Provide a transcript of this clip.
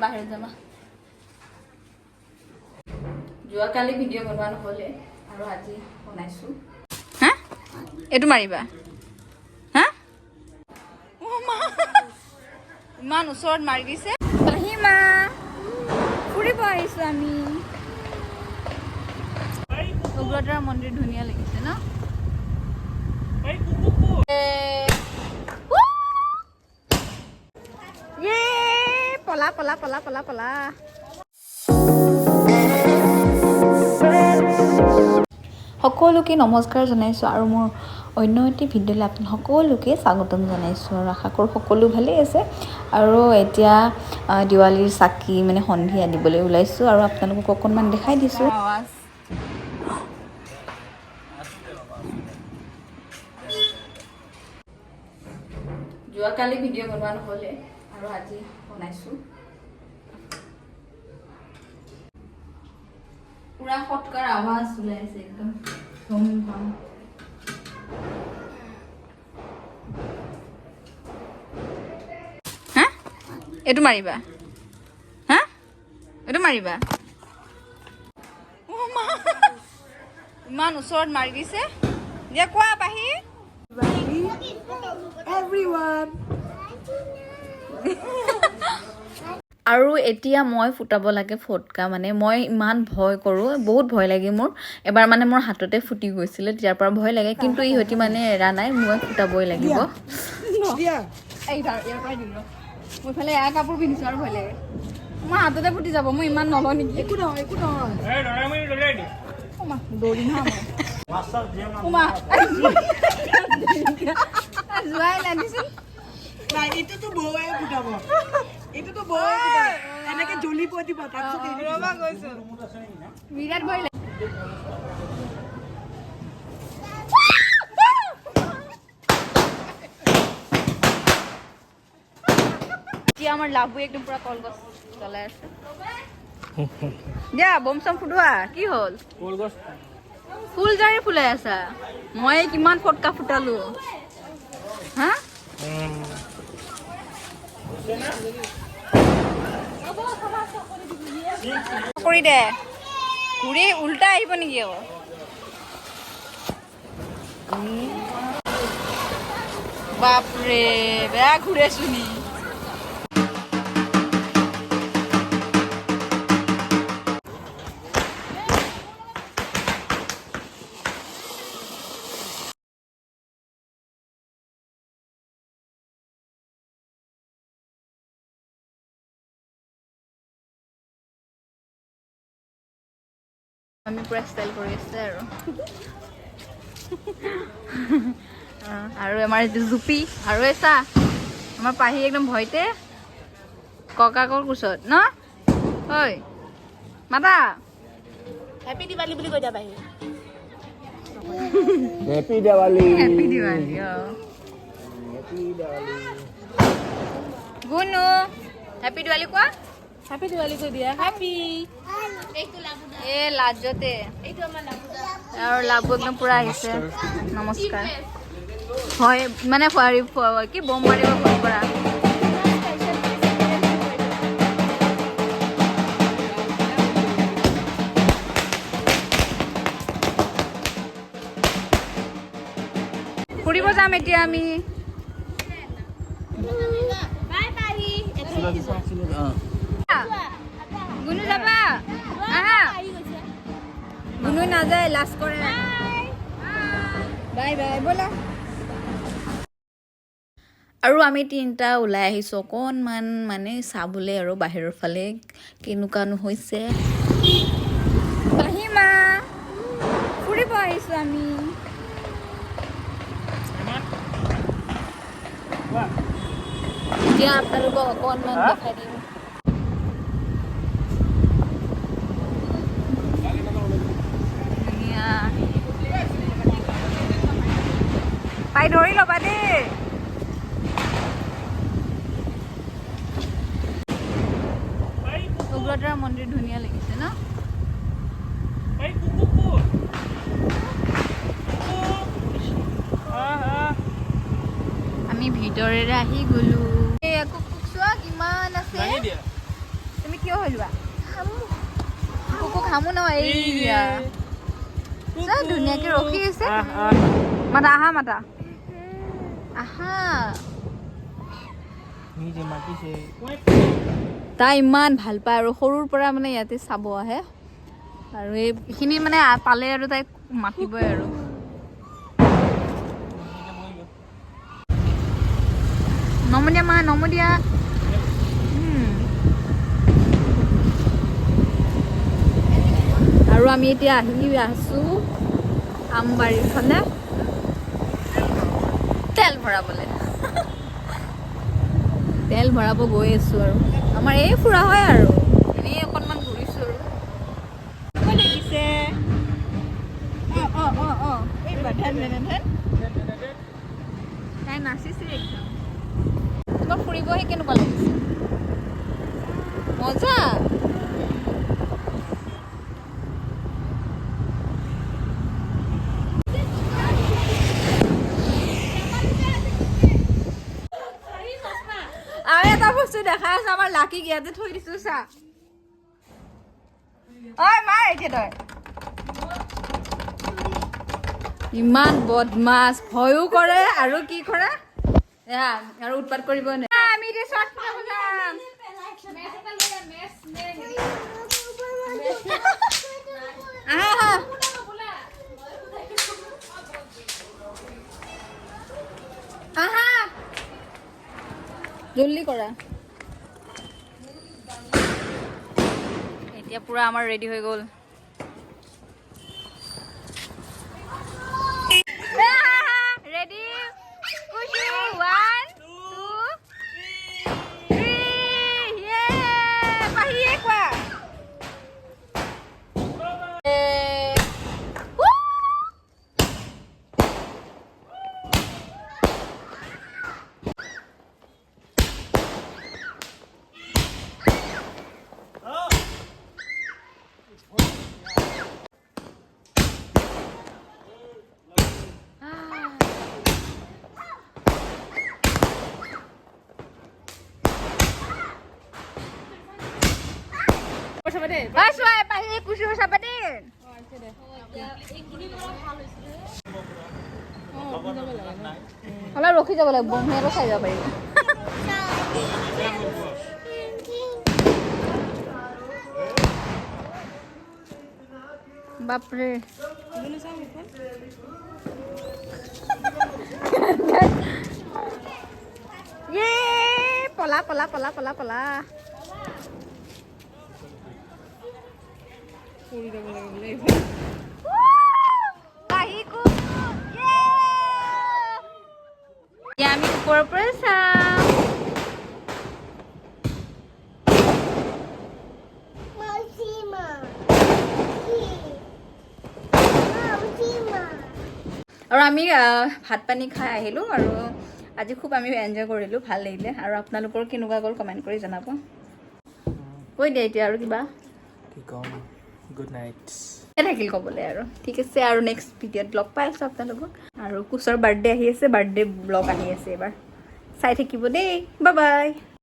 বাহিৰত যাবা। যোৱাকালি ভিডিঅ' বনোৱা নহ'লে আৰু আজি বনাইছোঁ। হা, এইটো মাৰিবা? হা, অ' মা, ইমান ওচৰত মাৰি দিছে। পাহিমা, ফুৰিব আহিছোঁ আমি। উগ্ৰতাৰা মন্দিৰ ধুনীয়া লাগিছে ন? এ, উ! ইয়ে, পলা পলা পলা পলা পলা। সকলোকে নমস্কাৰ জনাইছোঁ আৰু মোৰ অন্য এটি ভিডিঅ'লৈ আপোনাক সকলোকে স্বাগতম জনাইছোঁ আৰু আশা কৰোঁ সকলো ভালেই আছে। আৰু এতিয়া দিৱালীৰ চাকি মানে সন্ধিয়া দিবলৈ ওলাইছোঁ আৰু আপোনালোকক অকণমান দেখাই দিছোঁ। আৱাজ। যোৱাকালি ভিডিঅ' বনোৱা নহ'লে আৰু আজি বনাইছোঁ। পুৰা ফটকাৰ আৱাজ ওলাই আছে, একদম ধুম ধাম। হা, এইটো মাৰিবা? হা, এইটো মাৰিবা? অ' মা, ইমান ওচৰত মাৰি দিছে। দিয়া, কোৱা পাহি। Everyone. আৰু এতিয়া মই ফুটাব লাগে ফটকা। মানে মই ইমান ভয় কৰোঁ, বহুত ভয় লাগে মোৰ। এবাৰ মানে মোৰ হাততে ফুটি গৈছিলে, তেতিয়াৰ পৰা ভয় লাগে। কিন্তু ইহঁতি মানে এৰা নাই, মই ফুটাবই লাগিব। দিয়া। এই ইয়াৰ পৰাই দিম ৰ। মই ইফালে এয়া কাপোৰ পিন্ধিছোঁ আৰু ভয় লাগে, মোৰ হাততে ফুটি যাব। মই ইমান নলওঁ নেকি? একো নহয়, একো নহয়। অ মা, দৌৰিম হা মই। অ মা, যোৱাই নাই দিচোন। নাই, এইটোতো বৌয়ে ফুটাব, এইটোতো বৌয়ে ফুটাব। এনেকে জ্বলিব দিবা, তাৰপিছত এৰি দিবা। বিৰাট ভয় লাগে। এতিয়া আমাৰ লাভু একদম পুৰা কলগছ জ্বলাই আছে। দিয়া, বম চম ফুটোৱা কি হ'ল? ফুল জাৰি ফুলাই আছা। মই কিমান ফটকা ফুটালো। হা, কৰি দে, ঘূৰি উল্টা আহিব নেকি আকৌ? বাপৰে, বেয়া ঘূৰে চুনি। আমি পুৰা ষ্টাইল কৰি আছে আৰু আৰু আমাৰ এইটো জুপি আৰু এই চা, আমাৰ পাহি একদম ভয়তে ককাকৰ কোচত ন। ঐ মাতা। হেপী দিৱালী বুলি কৈ দিয়া পাহি। হেপী দেৱালী। হেপী দিৱালী। অ। হেপী দেৱালী। গুণু, হেপী দিৱালী কোৱা। হেপী দিৱালী কৈ দিয়া, হেপী। এ লাজতে আৰু লাভু একদম পুৰা আহিছে। নমস্কাৰ। হয়, মানে কি বম মাৰিব ফোন কৰা। ফুৰিব যাম এতিয়া আমি। বাই পাহি। গুণু যাবা? আহা। গুণু নাযায়, লাজ কৰে। বাই বাই ব'লা। আৰু আমি তিনিটা ওলাই আহিছোঁ অকণমান মানে চাবলৈ আৰু বাহিৰৰ ফালে কেনেকুৱানো হৈছে। পাহিমা, ফুৰিব আহিছোঁ আমি। এতিয়া আপোনালোকক অকণমান দেখাই দিম। ধুনীয়া। পাই ধৰি ল'বা দেই। উগ্ৰতাৰা মন্দিৰ ধুনীয়া লাগিছে ন? আমি ভিতৰেৰে আহি গলো। এই কুকুক চোৱা কিমান আছে। থিয় হৈ লোৱা। কুকুক হামো নহয়। এইয়া চা, ধুনীয়াকে ৰখি আছে। মাতা, আহা, মাতা, আহা। নিজে মাতিছে। তাই ইমান ভাল পায় আৰু সৰুৰ পৰা মানে ইয়াতে চাব আহে আৰু এইখিনি মানে পালে আৰু তাইক মাতিবই আৰু। নমো দিয়া মা, নমো দিয়া। আৰু আমি এতিয়া আহি আছো আমবাৰীৰ ফালে তেল ভৰাবলৈ। তেল ভৰাব গৈ আছো আৰু আমাৰ এই ফুৰা হয় আৰু এনেই অকণমান ঘূৰিছো আৰু। লাগিছে। অ অ অ অ এই বাধান ধেন। তাই নাচিছে একদম। তোমাৰ ফুৰিব আহি কেনেকুৱা লাগিছে? মজা। আৰু এটা বস্তু দেখাই আছো, আমাৰ লাকিক ইয়াতে থৈ দিছো, চা। ঐ মাৰ এতিয়া তই। ইমান বদমাছ, ভয়ো কৰে আৰু কি কৰে এয়া আৰু উৎপাত কৰিব নোৱাৰে। আমি এতিয়া চট ফুটাব যাম। আহা, আহা। আহা, জল্দি কৰা। এতিয়া পুৰা আমাৰ ৰেডি হৈ গ'ল। ৰেডি খুশি, 1 2 3, ইয়ে পাহিয়ে কোৱা। এ, উ! ঐ চোৱা, পাহি কুচি চাবা দেই। অলপ ৰখি যাব লাগিব, বন্ধু চাই যাব পাৰিব। বাপৰে, ইয়ে পলা পলা পলা পলা পলা। পাহিকো, ইয়ে! এতিয়া আমি ওপৰৰ পৰা চাম। আৰু আমি ভাত পানী খাই আহিলোঁ আৰু আজি খুব আমি এনজয় কৰিলোঁ, ভাল লাগিলে। আৰু আপোনালোকৰ কেনেকুৱা গ'ল কমেণ্ট কৰি জনাব। কৈ দিয়া এতিয়া আৰু কিবা। কি ক'ম? Good night. থাকিল ক'বলৈ আৰু। ঠিক আছে, আৰু নেক্সট ভিডিঅ'ত লগ পাই আছোঁ আপোনালোকক। আৰু কুচৰ বাৰ্থডে আহি আছে, বাৰ্থডে ব্লগ আহি আছে, এবাৰ চাই থাকিব দেই। Bye bye.